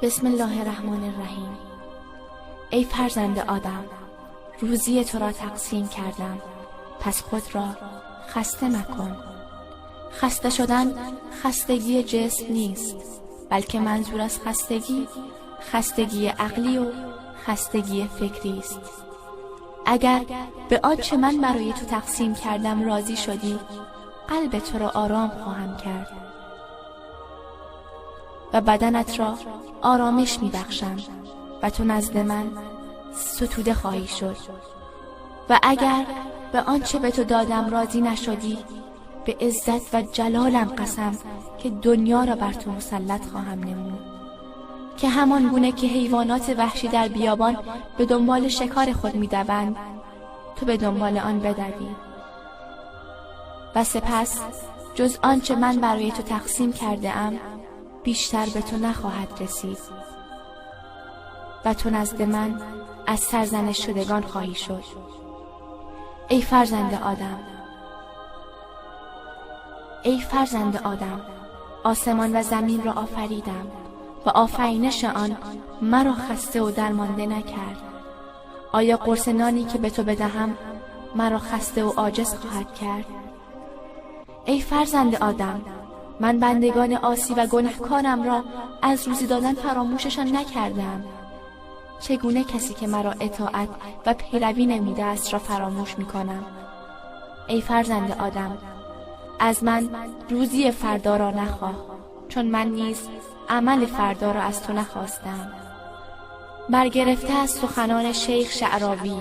بسم الله الرحمن الرحیم. ای فرزند آدم، روزی تو را تقسیم کردم، پس خود را خسته مکن. خسته شدن خستگی جسم نیست، بلکه منظور از خستگی خستگی عقلی و خستگی فکری است. اگر به آنچه من برای تو تقسیم کردم راضی شدی، قلب تو را آرام خواهم کرد و بدنت را آرامش می‌بخشم و تو نزد من ستوده خواهی شد. و اگر به آنچه به تو دادم راضی نشدی، به عزت و جلالم قسم که دنیا را بر تو مسلط خواهم نمود، که همان گونه که حیوانات وحشی در بیابان به دنبال شکار خود می‌دوند، تو به دنبال آن بدوی. و سپس جز آنچه من برای تو تقسیم کرده ام بیشتر به تو نخواهد رسید و تو نزد من از سرزنش شدگان خواهی شد. ای فرزند آدم، ای فرزند آدم، آسمان و زمین را آفریدم و آفرینش آن مرا خسته و درمانده نکرد. آیا قرص نانی که به تو بدهم مرا خسته و عاجز خواهد کرد؟ ای فرزند آدم، من بندگان عاصی و گنهکارم را از روزی دادن فراموششان نکردم. چگونه کسی که مرا اطاعت و پیروی نموده است را فراموش میکنم؟ ای فرزند آدم، از من روزی فردا را نخواه، چون من نیز عمل فردا را از تو نخواستم. برگرفته از سخنان شیخ شعراوی.